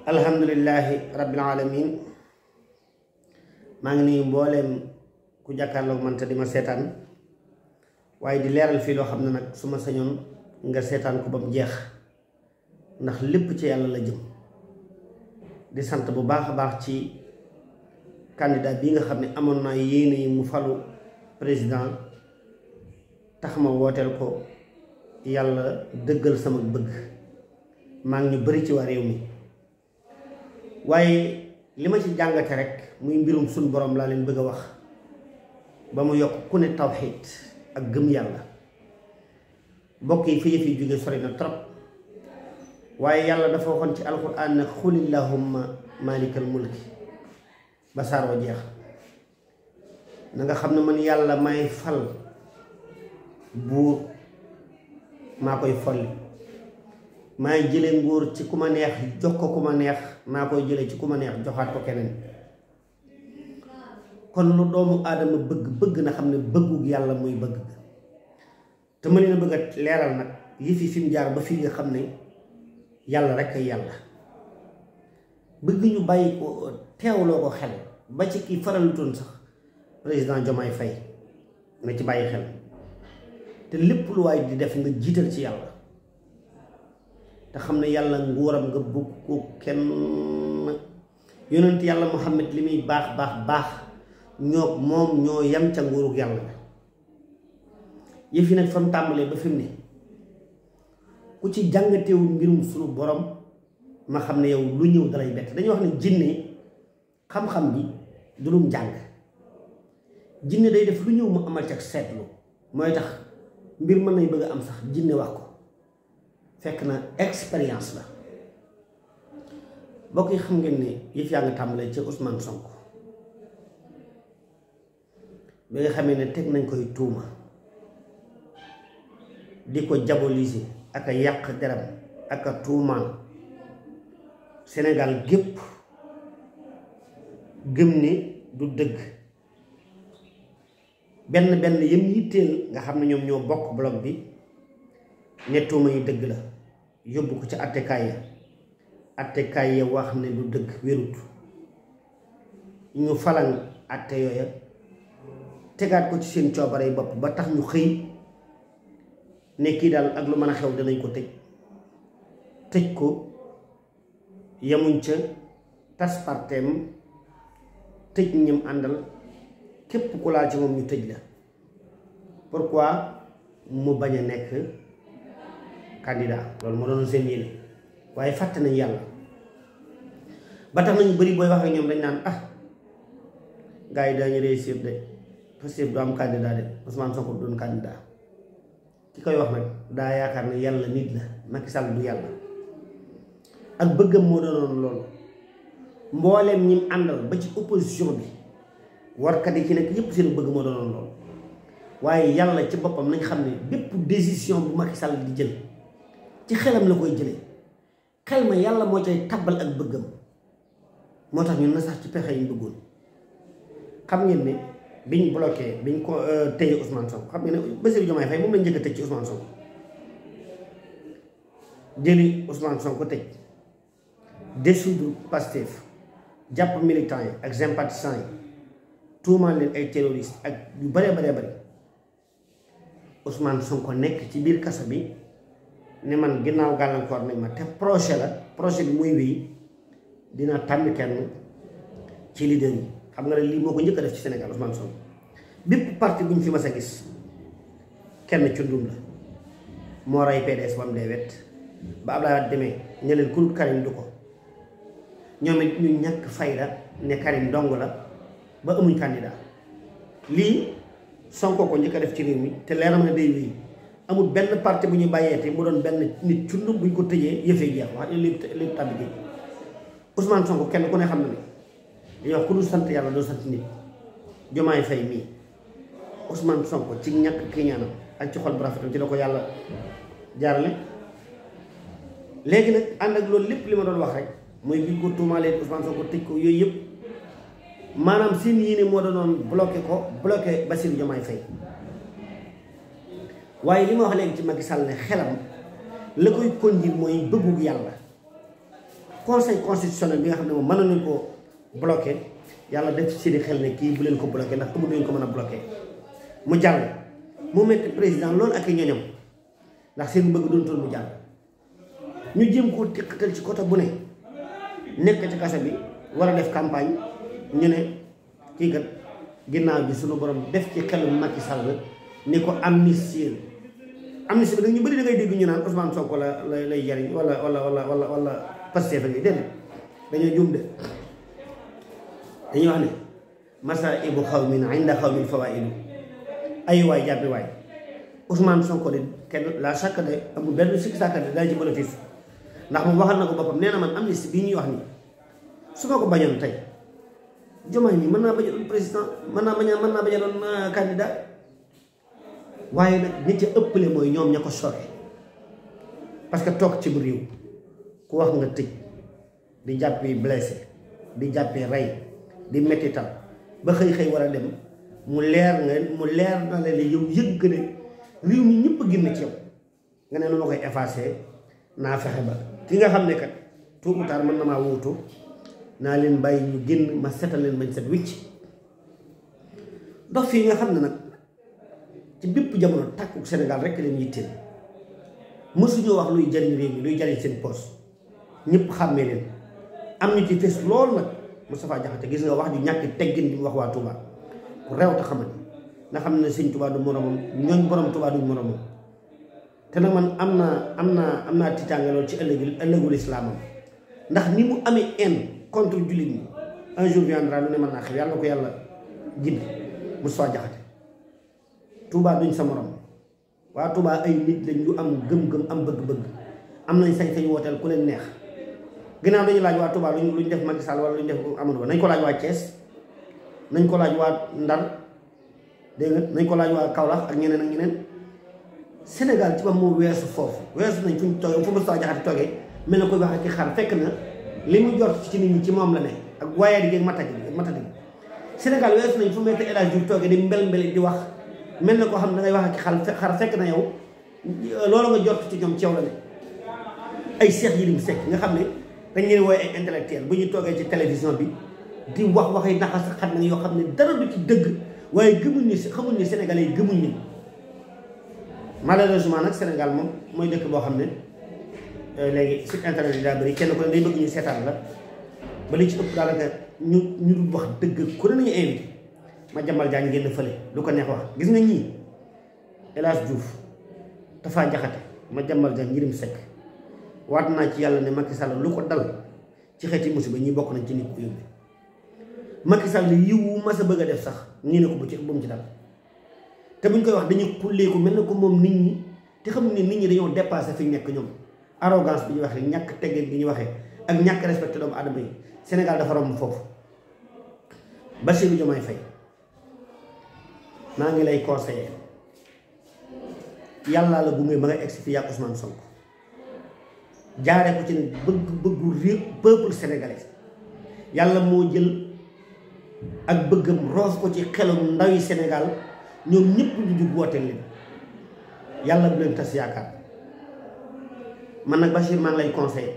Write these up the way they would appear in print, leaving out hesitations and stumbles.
alhamdulillahi rabbil alamin maa ngi nuyu mbooleem ku jàkkaarloog man te di ma seetaan waaye di leeral fii loo xam ne nag su ma sañoon nga seetaan ko ba mu jeex ndax lépp ci yàlla la jëm. di sant bu baax a baax ci candidat bi nga xam ne amoon naa yéene yi mu falu président tax ma wooteel ko yàlla dëggal sama bëgg maa ngi ñu bari ci waa réew mi. waaye li ma ci jàngate rek muy mbirum suñ borom laa leen bëgg a wax ba mu yokk ku ne tawxiid ak gëm yàlla. mbokk yi fi yëf yi jóge sori na trop waaye yàlla dafa waxoon ci alxuraan ne xulillahumma maalikal mulki ba saar wa jeex na nga xam ne man yàlla may fal buur maa koy folli maay jële nguur ci ku ma neex jox ko ku ma neex maa koy jële ci ku ma neex joxaat ko keneen. kon lu doomu aadama bëgg na xam ne bëggug yàlla muy bëgg te ma leen a bëgg a leeral nag yëf yi fi mu jaar ba fii nga xam ne yàlla rek ay yàlla. bëgg ñu bàyyi ko teewloo ko xel ba ci kii faralutoon sax président Diomaye Faye na ci bàyyi xel te lépp lu waay di def nga jiital ci yàlla te xam ne yàlla nguuram nga bëgg ko kenn. yonent yàlla Muhammad li muy baax baax ñoo moom ñoo yem ca nguurug yàlla bi. yëf yi nag fa mu tàmbalee ba fi mu ne ku ci jàngatewul mbirum sunu borom ma xam ne yow lu ñëw dalay bett. dañuy wax ne jinne xam-xam bi du lum jàng jinne day def lu ñëw mu amal ca seetlu mooy tax mbir mën nay bëgg a am sax jinne wax ko fekk na expérience la. bokk yi xam ngeen ne yëf yaa nga tàmbalee ci Ousmane Sonko bi nga xamee ne teg nañ koy tuuma di ko diaboliser ak a yàq deram ak a tuumaal Sénégal gépp gëm ne du dëgg benn yëm yitteel nga xam ne ñoom ñoo bokk bloc bi ne tuuma yi dëgg la yóbbu ko ci attekaay ya attekaay ya wax ne du dëgg wérut ñu falan atte yooya tegaat ko ci seen coobarey bopp ba tax ñu xëy ne kii daal ak lu mën a xew danañ ko tëj ko yemuñ ca tas parteem tëj ñim àndal képp ku laal ci moom ñu tëj la. pourquoi mu bañ a nekk candidat loolu moo doon seen yéene waaye fàtte nañ yàlla ba tax nañu bari booy wax ak ñoom dañ naan gars yi dañu réussir de Pastef du am candidat de Ousmane Sonko doon candidat. ki koy wax nag daa yaakaar ne yàlla nit la Macky Sall du yàlla ak bëggam moo doonoon loolu. mbooleem ñi àndal ba ci opposition bi warkat yi ci nekk yépp seen bëgg moo doonoon loolu waaye yàlla ci boppam nañ xam ne bépp décision bu Macky Sall di jël ci xelam la koy jëlee xel ma yàlla moo cay tabbal ak bëggam moo tax ñun na sax ci pexe yi bëggoon. xam ngeen ne biñ bloqué biñ ko tëye Ousmane Sonko xam ngeen ne Bassirou Diomaye Faye moom lañ njëkk a tëj ci Ousmane Sonko jëli Ousmane Sonko tëj dissoudre Pastef jàpp militants yi ak sympathisants yi tuumaal leen ay terroristes ak yu bëree bëri Ousmane Sonko nekk ci biir kaso bi ne man ginnaaw gàllankoor nañ ma te projet bi muy wéy dina tànn kenn ci leader yi. xam nga ne lii moo ko njëkk a def ci Sénégal Ousmane Sonko bépp parti bu ñu fi mas a gis kenn cundum la moo rey PDS ba mu dee wet ba Abdoulaye Wade demee ne leen ku Karim du ko ñoom it ñu ñàkk fayda ne Karim dong la ba amuñ candidat. lii Sonko ko njëkk a def ci réew mi te leer na ne day wéy amul benn parti bu ñu bàyyeete mu doon benn nit cundum bu ñu ko tëjee yëfee jeex wax li tàbbi gi Ousmane Sonko kenn ku ne xam na ne dañuy wax ku dul sant yàlla doo sant nit. Diomaye Faye mii Ousmane Sonko ci ñàkk kii ñaanam ak ci xol bu rafetam ci la ko yàlla jaarale. léegi nag ànd ak loolu lépp li ma doon wax rek mooy bi ko tuumaalee Ousmane Sonko tëj ko yooyu yëpp maanaam seen yéene moo doonoon bloqué Bassirou Diomaye Faye. waaye li ma wax léegi ci Macky Sall ne xelam la koy conduire mooy bëggug yàlla conseil constitutionnel bi nga xam ne moom mën nañu ko bloqué yàlla def ci seen xel ne kii bu leen ko bloqué ndax amul leen ko mën a bloqué mu jàll mu metti président loolu ak i ñoñam ndax seen bëgg doon toon mu jàll ñu jéem koo teqatal ci côté bu ne nekk ci kaso bi war a def campagne ñu ne kii kat ginnaaw bi suñu borom def ci xelu Macky Sall ni ko amnistie bi nag ñu bëri da ngay dégg ñu naan Ousmane Sonko la lay jariñ wala Pastef ak yi déedéet dañoo juum de dañuy wax ne masaibu xawmin inda xawmin fawaidu ay waay jàppi waay Ousmane Sonko de kenn la chaque de amul benn sikki sàkka de dana ci bénéfice ndax moom waxal na ko boppam nee na man amnistie bii ñuy wax nii su ma ko bañoon tey Diomaye mi mën naa bañ a doon président mën naa bañ a doon candidat waaye nag nit ci ëppale mooy ñoom ña ko sore parce que toog ci bu réew ku wax nga tëj di jàppee blessé di jàppee rey di mettital ba xëy war a dem mu leer na leen yow yëgg ne réew mi ñëpp a génn ci yow nga ne nu ma koy effacé naa fexe ba ki nga xam ne kat tôt ou tard mën na maa wuutu naa leen bàyyi ñu génn ma setal leen bañ set wicc dox fii nga xam ne nag ci bépp jamono tàkku Sénégal rek leen yitteel mësuñoo wax luy jariñ réew mi luy jariñ seen poos ñëpp xàmmee leen am ñu ci fes lool nag Moustapha Diakhaté gis nga wax ju ñàkk teggin bi mu wax waa Touba ku reew te xamante nga xam ne sëñ Touba du moromam ñooñ borom Touba duñ moromam te nag man am naa tiitaange loolu ci ëllëgul islaamam ndax ni mu amee haine contre jullit ñi un jour viendra lu ne mën naa xew yàlla na ko yàlla gindi Moustapha Diakhaté Touba duñ sa morom waa Touba ay nit lañ yu am gëm-gëm am bëgg-bëgg am nañ sañ-sañ wooteel ku leen neex ginnaaw dañu laaj waa Touba luñ def Macky Sall wala luñ def Amadou Ba nañ ko laaj waa Thiès nañ ko laaj waa Ndar dégg nga nañ ko laaj waa Kaolack ak ñeneen ak ñeneen Sénégal ci ba moo weesu foofu weesu nañ fuñ toogee fu Moustapha Diakhaté toogee mel na koy wax ak ci xar fekk na li mu jot ci nit ñi ci moom la ne ak waaye di matadi Sénégal weesu nañ fu Maître El Hadji Diouf toogee di mbel di wax mel na koo xam ne dangay wax ak xar fekk na yow loolu nga jot ci ñoom ci yow la ne ay Cheikh Yérim Seck nga xam ne dañ leen wooye ay intellectuel bu ñu toogee ci télévision bi di waxay naxas xam ne yoo xam ne dara du ci dëgg waaye xamuñ ni Sénégalais yi gëmuñ ni malheureusement nag Sénégal moom mooy dëkk boo xam ne léegi sur internet yi daa bëri kenn ku ne day bëgg ñu seetaan la ba li ci ëpp daanaka ñu dul wax dëgg ku ne nañu invité Madiambal Diagne génn fële lu ko neex wax gis nga ñii El Hadji Diouf Moustapha Diakhaté Madiambal Diagne Yérim Seck waat naa ci yàlla ne Macky Sall lu ko dal ci xeeti musiba ñi bokk nañ ci nit ku yóbbu Macky Sall yiwu mas a bëgg a def sax ñii ne ko bu mu ci dal te buñ koy wax dañuy xulleeku mel na ko moom nit ñi te xam ne nit ñi dañoo dépassé fi ñu nekk ñoom arrogance bi ñu waxee ñàkk teggin bi ñu waxee ak ñàkk respecté doomu aadama yi Sénégal dafa romb foofu. Bassirou Diomaye Faye maa ngi lay conseiller yàlla la gunge ba nga egsi fi yàgg Ousmane Sonko jaaree ko ci ne bëggu réew peuple sénégalais yàlla moo jël ak bëggam roof ko ci xelum ndawi Sénégal ñoom ñëpp ñu jug wooteel leen yàlla bu leen tas yaakaar man nag Bachir maa ngi lay conseiller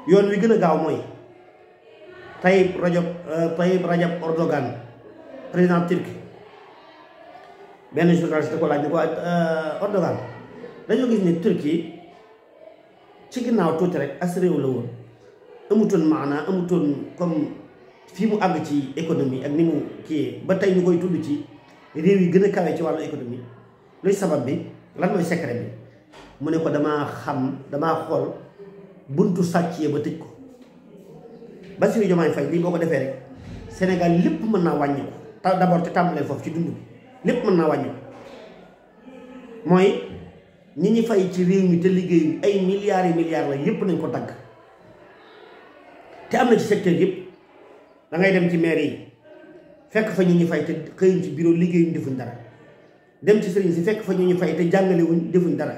yoon wi gën a gaaw mooy Tayyip Rajab Erdogan président Turquie benn journaliste da ko laaj ne ko Erdogan dañoo gis ne Turquie ci ginnaaw tuuti rek as réew la woon amutoon maanaa amutoon comme fii mu àgg ci économie ak ni mu kii ba tey ñu koy tudd ci réew yi gën a kawe ci wàllu économie luy sabab bi lan mooy secret bi mu ne ko damaa xool buntu sàccee ba tëj ko Bassirou Diomaye Faye lii boo ko defee rek Sénégal lépp mën naa wàññi ko d'abord te tàmbalee foofu ci dund bi lépp mën naa wàññi ko mooy ñi ñi fay ci réew mi te liggéey ay milliards et milliards la yépp nañ ko dagg te am na ci secteur yëpp da ngay dem ci maire yi fekk fa ñu ñu fay te xëyuñ ci bureau liggéeyuñ defuñ dara dem ci sëriñ si fekk fa ñu ñu fay te jàngalewuñ defuñ dara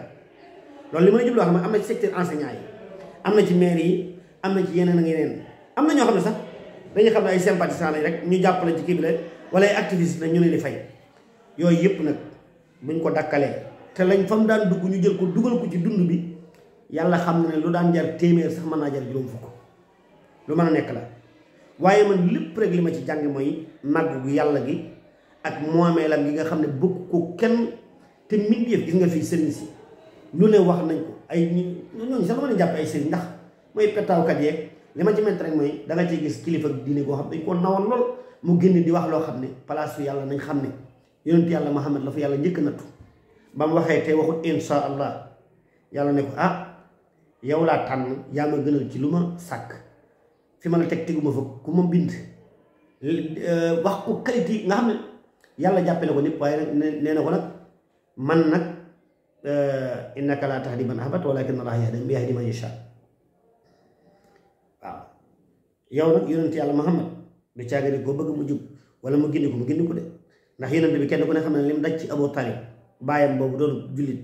loolu li ma la jubloo xam ne am na ci secteur enseignant yi am na ci maire yi am na ci yeneen ak yeneen am na ñoo xam ne sax dañuy xam ne ay sympathisants lañ rek ñu jàppale ci kii bi la wala ay activistes la ñu leen di fay yooyu yëpp nag buñ ko dakkalee te lañ fa mu daan dugg ñu jël ko dugal ko ci dund bi yàlla xam na ne lu daan jar téeméer sax mën naa jar juróom fukk lu mën a nekk la waaye man lépp rek li ma ci jàng mooy màgg gu yàlla gi ak moomeelam gi nga xam ne bëgg ko kenn te mbindeef gis nga fii sëriñ si lu ne wax nañ ko ay ñooñu sax dama leen jàpp ay sëriñ ndax mooy petaawkat yeeg li ma ci ment rek mooy da nga ciy gis kilifa diine goo xam dañ ko nawal lool mu génn di wax loo xam ne place fi yàlla nañ xam ne yonent yàlla Muhammad la fa yàlla njëkk nattu ba mu waxee te waxut insha allah yàlla ne ko yow laa tànn yaa ma gënal ci lu ma sàkk fi ma la teg teguma fa ku ma bind wax ko qualité nga xam ne yàlla jàppale ko nit waaye nag nee na ko nag man nag innaka laa tahdi man ahbabta walakin Allah yahdi man yasha waaw yow nag yonent yàlla Muhammad du caagari koo bëgg mu jub wala mu gindi ko de ndax yonent bi kenn ku ne xam ne lim daj ci Abu Talib baayam boobu doon jullit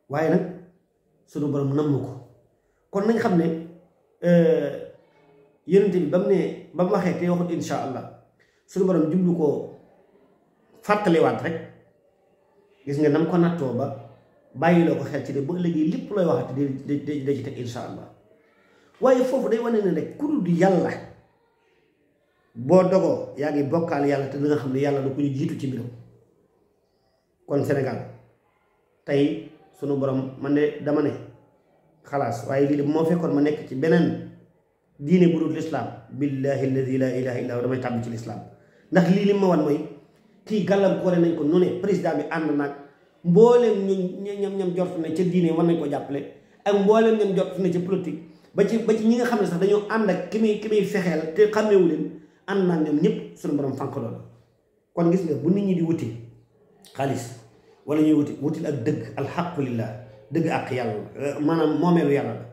waaye nag sunu borom namm ko kon nañ xam ne yonent bi ba mu waxee te waxut insha allah sunu borom jublu koo fàttaliwaat rek gis nga nam ko nattoo ba bàyyiloo ko xel ci de bu ëllëgee lépp looy waxati da ci teg insha allah waaye foofu day wane ne rek ku dul yàlla boo dogoo yaa ngi bokkaal yàlla te danga xam ne yàlla da ko ñu jiitu ci mbiram kon Sénégal tey sunu borom man de dama ne xalaas waaye lii de moo fekkoon ma nekk ci beneen diine bu dul lislaam billahi alladi la ilaha illa huwa damay tàbbi ci lislaam ndax lii li ma wan mooy kii gàllankoore nañ ko nu ne président bi ànd naag mbooleem ñam jort ne ca diine war nañ ko jàppale ak mbooleem ñam jort ne ca politique ba ci ñi nga xam ne sax dañoo ànd ak ki muy fexeel te xàmmeewu leen ànd naa ñoom ñëpp suñu borom fànq loolu kon gis nga bu nit ñi di wuti xaalis wala ñuy wutil ak dëgg alxaqulillah dëgg ak yàlla maanaam moomeelu yàlla la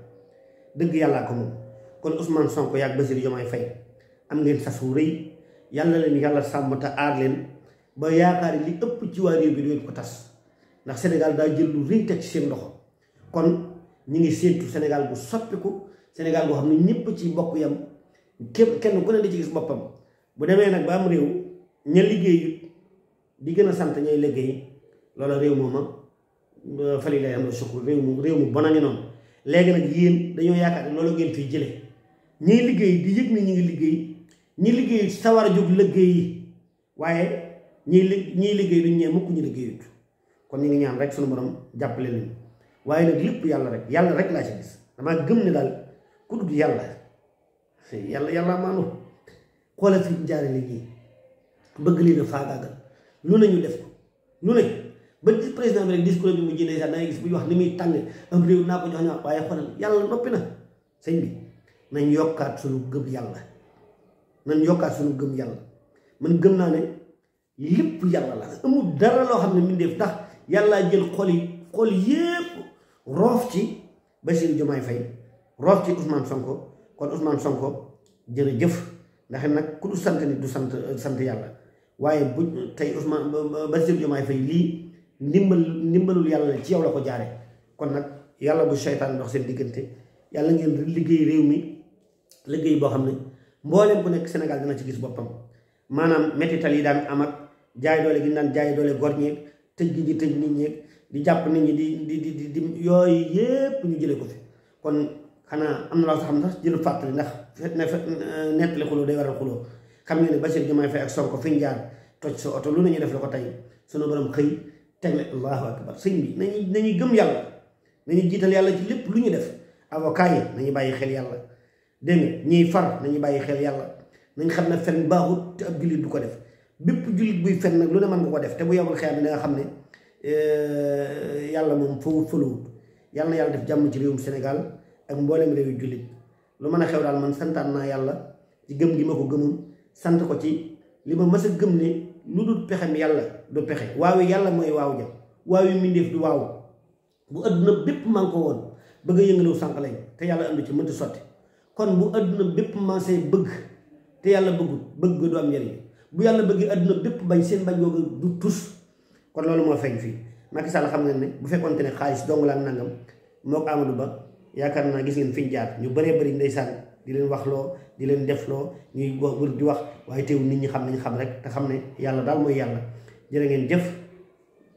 dëgg yàllaa ko moom kon Ousmane Sonko yaag Bassirou Diomaye Faye am ngeen sas wu rëy yàlla leen yàlla sàmm te aar leen ba yaakaar li ëpp ci waa réew bi du ko tas ndax Sénégal daa jël lu rëy teg ci seen loxo kon ñi ngi séentu Sénégal bu soppiku Sénégal boo xam ne ñëpp ci bokk yam kenn ku ne di ci gis boppam bu demee nag ba am réew ña liggéeyut di gën a sant ñay liggéey loola réew mooma fali lay am la sukkur réew mu bon a ngi noonu léegi nag yéen dañoo yaakaar ne loolu ngeen fiy jëlee ñiy liggéey di yëg ni ñi ngi liggéey ñi liggéey sawar a jóg liggéey yi waaye ñiy liggéey duñ ñee mukk ñu liggéeyut kon ñu ngi ñaan rek sunu borom jàppale leen waaye nag lépp yàlla rek laa ci gis damaa gëm ne daal ku dul yàlla maanu xoolal fi jaare liggéey bëgg leen a faagaagal lu ne ñu def ko lu ne ba di président bi rek discours bi mu jëndee sax da ngay gis buy wax ni muy tàng am réew naa ko jox ñaa waaye xoolal yàlla noppi na sëñ bi nañ yokkaat suñu gëm yàlla man gëm naa ne lépp yàlla la amul dara loo xam ne mbindeef ndax yàllaa jël xol yépp roof ci Bassirou Diomaye Faye roof ci Ousmane Sonko kon Ousmane Sonko jërëjëf ndax nag ku du sant nit du sant yàlla waaye bu tey Ousmane Bassirou Diomaye Faye lii ndimbalul yàlla ci yow la ko jaare kon nag yàlla bu seytaan ndox seen diggante yàlla ngeen liggéey réew mi liggéey boo xam ne mbooleem bu nekk Sénégal dina ci gis boppam maanaam mettital yi daan am ak jaay doole gi daan jaay doole gor ñeeg tëj gi di tëj nit ñeeg di jàpp nit ñi di yooyu yépp ñu jële ko fi kon xanaa am na loo xam sax jëlu fàttali ndax nettali xuloo day waral xuloo xam ngeen ne Bassirou Diomaye Faye ak Sonko fi ñu jaar toj sa oto lu nañu def la ko tey sunu borom xëy tegle allahu akbar sëñ bi nañuy gëm yàlla nañu jiital yàlla ci lépp lu ñu def avocat yi nañu bàyyi xel yàlla dégg nga ñiy far nañu bàyyi xel yàlla nañ xam ne fen baaxut te ab jullit du ko def bépp jullit buy fen nag lu ne mën nga ko def te bu yowul xeer da nga xam ne yàlla moom fëluwut yàlla na yàlla def jàmm ci réewum Sénégal ak mboolem réew jullit lu mën a xew daal man santaan naa yàlla ci gëm gi ma ko gëmoon sant ko ci li ma mës a gëm ne lu dul pexem yàlla du pexe waaw yàlla mooy waaw ja waaw yu mbindeef du waaw bu adduna bépp man ko woon bëgg a yëngalaw sànq lañ te yàlla andu ci mënta sotti kon bu adduna bépp mansee bëgg te yàlla bëgg du am njëriñ bu yàlla bëggee adduna bépp bañ seen bañ googu du tus kon loolu moo feeñ fii Macky Sall xam ngeen ne bu fekkoonte ne xaalis dong la ak nangam moo ko Amadou Ba yaakaar naa gis ngeen fi ñu jaar ñu bëree bëri ndeysaan di leen waxloo di leen defloo ñuy wër di wax waaye teewul nit ñi xam nañ xam rek te xam ne yàlla daal mooy yàlla jërë ngeen jëf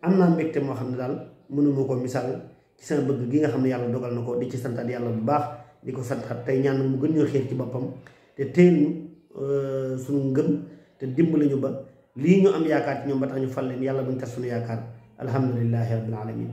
am naa mbégte moo xam ne daal mënuma ko misaal ci sama bëgg gi nga xam ne yàlla dogal na ko di ci santaat yàlla bu baax di ko santaat tey ñaan mu gën ñoo xiir ci boppam te téel ñu suñu ngëm te dimbali ñu ba lii ñu am yaakaar ci ñoom ba tax ñu fal leen yàlla buñ tas suñu yaakaar alhamdulillahi rabbil alamin